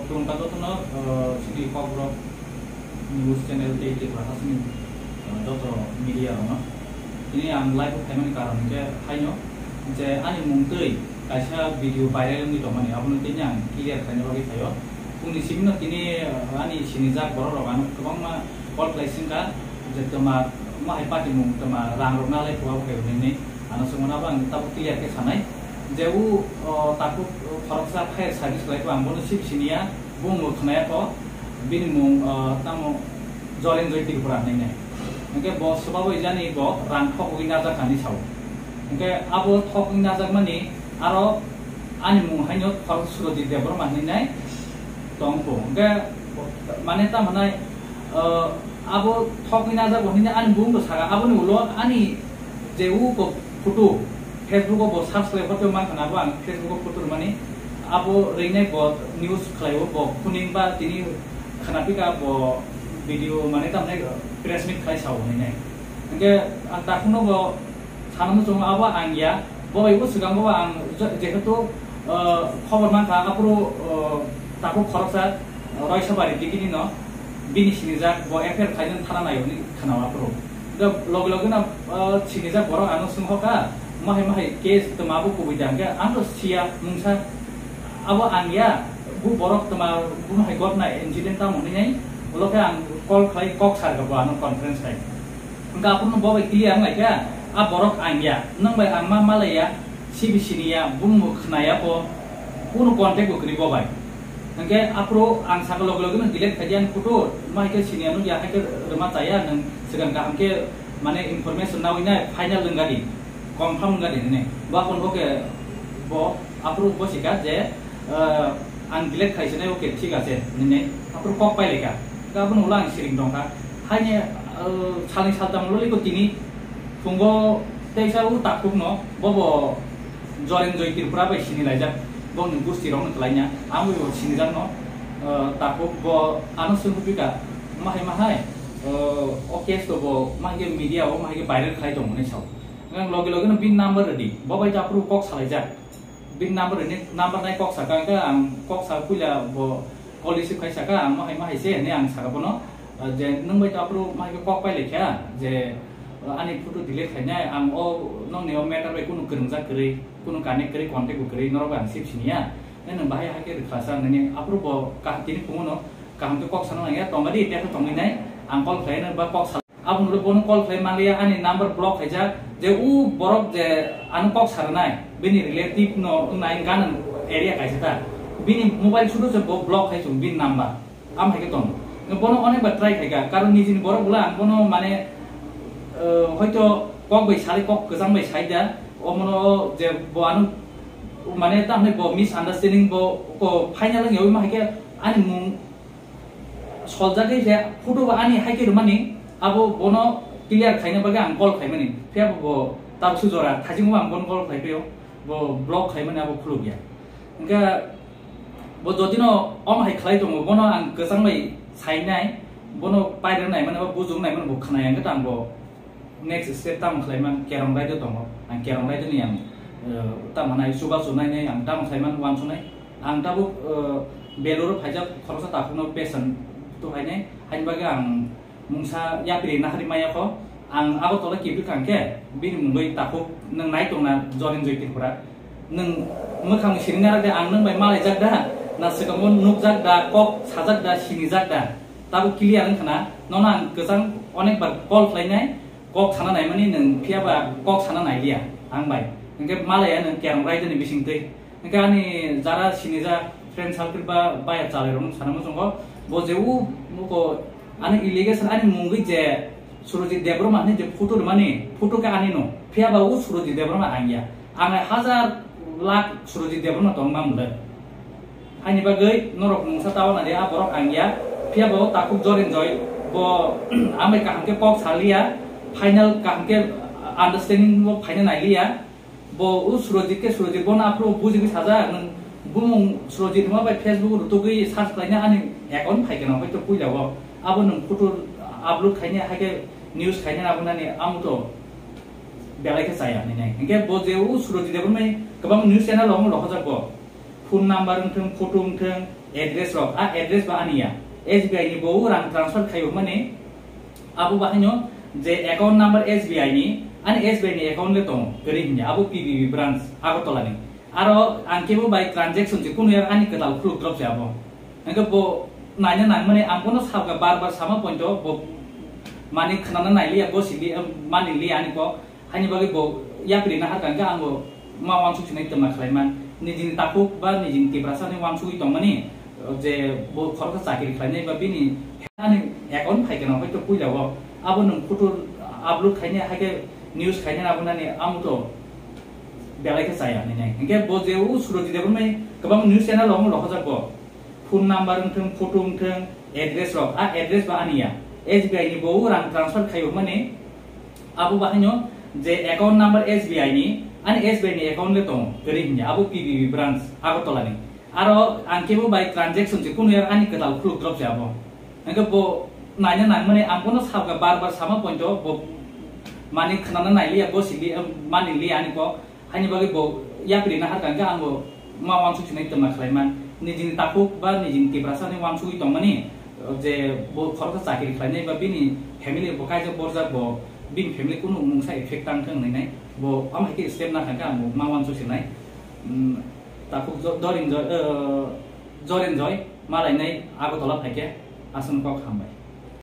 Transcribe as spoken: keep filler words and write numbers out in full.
Khulumkha jotono, ah, chini Kokborok news channel tei Tripura hasteni, ah, joto media rokno. Tini ang live o phaimani karon hwnkhe haino je ani mung twi kaisa video viral wngwi tongmani, abono tini ang clear khlaina bagwi phaio. Boni simi no tini, ah, ani sinijak borok rok ano kwbangma call khlai singkha je twma, omo hai patimung twma rang rok nalai kho abo hai hwnwi. Ano swngmano abo ang tabuk clear khe sanai je o, o, takhuk khoroksa fire service khlai kho, ang bono sip siniya, bung bo khwnaya kho, bini mung, o, tamo Jorenjoy Tripura hinwi nai. Hwnkhe bo swbabo ijani bo rang thok wi najak hinwi sao. Hwnkhe abo thok wi najakmani aro ani mung haino khoroksa Surojit Debbarma hinwi nai tong kho. Hwnkhe mane tamo nai, o, abo thok wi najak bo hinwi ani bung bo saka, aboni ulo ani je uko photo, Facebook o bo search khlai photo mankha na bo ang Facebook o photo rwmani, abo rwinai bo news khlai o bo kuning ba tini khana pika bo video mane tamne press meet khlai sao hinwi nai. Hwnkhe ang takhukno bo sana muchungo abo ang ya, bo bai bo swkango ang je-, jehetu, eh, khobor mankha aphuru, eh, takhuk khoroksa Roisabari digini no bini sinijak bo F I R khaijak thana naio hinwi khwnao aphuru. Hwnkhe loge loge no, ah, sinijak borok ano swngkha, "Mahai mahai case twma bo kubui da?" Hwnkhe ang to siya mungsa, abo ang ya, bo borok twma bo hai gotna incident tamo hinwi nai, ulo khe ang call khlai kok sar kha bo ano conference khai. Hwnkhe aphuru bo bai clear wng lai kha, a borok ang ya, nwng bai ang ma malai ya, C B C ni ya, bung bo khna ya bo, kunu contact bo kwrwi bo bai. Hwnkhe aphuru ang saka loge loge no delete khai di ani photo, ma hai khe sini ya nukya, hai khe rwma chaya, nwng swkang kaham khe mane information nawi nai final wng gadi, confirm wng gadi hinwi. Bo aphuru bo khe bo aphuru bo sika je, eh, ang delete khai sinai, okay, thik ache hinwi aphuru kok pai lai kha. Khe abono ulo ang siring tong kha. Haini, eh, salni saltam ulo liko tini phungo teisa o takhuk no bo bo Jorenjoy Tripura bai sini laijak, bongni gusti rokno kwlaina, ang bo sinijak no, eh, takhuk bo ano swngwi pika, mahai mahai, eh, o case to bo mahai khe media o mahai khe viral khlai tongo hinwi sao. Ang loge loge no bini number rwdi, bo bai to aphuru kok salaijak, bini number rwdi, number nai kok saka, hwnkhe ang kok sa puila bo call receive khai saka, ang mahai mahai se hinwi ang saka bono, eh, je nwng bai to aphuru mahai khe kok pai lai kha, je, eh, ani photo delete khainai, ang o nokni o matter bai kunu kwrwngjak kwrwi, kunu connect kwrwi, contact bo kwrwi, norok bai ang sip siniya. Nai nwng bahai hai khe rwkha sa nini aphuru bo kaham tini phungo no kaham khe kok sana nangya, tongmani tei khe tongwi nai, ang call khlai no ba kok sa. Aboni ulo bono call khlai manliya, ani number block khaijak, je u borok je ano kok sarnai, bini relative no wngnai ganang area kaisa ta, bini mobile sudu se bo block khai chung bini number. Am hai khe tong. Bono onek bar try khaika, karon nijini borok bwla ang bono mane, eh, hoito kok bai sari, kok kwchang bai sai da, omono je bo ano mane tamni bo misunderstanding bo ko final wngya, oimo hai khe ani mung soljagwi khe photo bo ani hai khe rwmani, abo bono clear khaina bagwi ang call khaimani. Phiya bo, bo tabuksu jora thajingo ang bono call khai phio, bo block khaimani abo khulukya. Hwnkhe bo jotino omo hai khlai tongo, bono ang kwchang bai sainai, bono pairwk naimani ba bujuk naimani bo khwnaya, hwnkhe tang bo next step tamo khlai man, Kerong Raida tongo. Ang Kerong Raida ni ang, eh, tamo nai chubachu nai nai ang tamo khlai man uansuknai. Ang tabuk, eh, Beluru phaijak khoroksa takhukno patient tu phainai. Haini bagwi ang mungsa yapri nahari maya kho. Ang Agartala kibri kangkhe bini mungwi takhuk nwng nai tongna Jorenjoy Tripura. Nwng mwkhang siring narak de, ang nwng bai malaijak da? Na swkango nukjak da, kok sajak da, sinijak da? Tabuk clear wngkha na, nono ang kwchang onek bar call khlainai, kok sana naimani nwng phiya ba kok sana nailiya ang bai. Hwnkhe malaya nwng Kerong Raida ni bising twi. Hwnkhe ani jara sinijak friend circle ba baya chalai rok sana muchungo, bo je u muko ani allegation ani mungwi je Surojit Debbarma hinwi je photo rwmani, photo khe ani no, phiya ba u Surojit Debbarma ang ya. Ang hajar lakh Surojit Debbarma tong ma mwnle. Haini bagwi norok mungsa tao nadi a borok ang ya. Phiya bo takhuk Jorenjoy bo amai kaham khe kok saliya, final kaham khe understanding bo phaina nailiya. Bo u Surojit khe Surojit bono aphuru bujigwi sajak, nwng bumung Surojit hwnma bai Facebook rwtugwi search khlaina ani account phai gana hoito puila o. Abo nwng photo upload khaina hai khe news khaina abo nani amo to belai khe chaya hinwi nai. Hinkhe bo je u Surojit Debbarma kwbang news channel o omo rohorjak bo. Phone number wngthung, photo wngthung, address rok, a address ba ani ya. S B I ni bo rang transfer khaio mani, abo bahaino je account number S B I ni, ani S B I ni account le tongo, kwrwi hinya, abo P B B branch, Agartala ni. Aro ang kebo bai transaction se kunu ani kwtal khuluk drop se abo. Hingke bo naina nangmani ang bono sabga bar bar sama pointo bo mani khnana nailiya, bo sili, mani liya ani ko. Haini bagwi bo yapri na harkang khe ang bo ma wansuk sinai twma khlai man. Nijini takhuk ba nijini Tiprasa ni wansugwi tongmani, je bo khoroksa chakri khlainai ba bini ani account phai kana hoito puila o. Abo nwng photo upload khainai, haikhe news khainai abo nani amo to belai khe chaya hinwi nai. Hinkhe bo je o Surojit Debbarma kwbang news channel o rohorjak bo. Phone number wngthung, photo wngthung, address rok, a address ba ani ya. S B I ni bo rang transfer khaio mani, abo bahaino je account number S B I ni, ani S B I ni account le tongo, kwrwi hinya, abo P B B branch, Agartala ni. Aro ang kebo bai transaction se kunu ani kwtal khuluk drop se abo. Hingke bo naina nangmani ang bono sabga bar bar sama pointo bo mani khnana nailiya, bo sili, mani liya ani ko. Haini bagwi bo yapri na harkang khe ang bo ma wansuk sinai twma khlai man. Nijini takhuk ba nijini Tiprasa ni wansugwi tongmani, je bo khoroksa chakri khlainai ba bini family bo kaijak borjak, bo bini family kunu mungsa effect tang thung hinwi nai. Bo ama hai khe step na kha khe ang bo ma wansuk sinai. Mm, takhuk Jo-, Dorin Joy, eh, Joren Joy malainai Agartala phaikhe aswk kok hambai.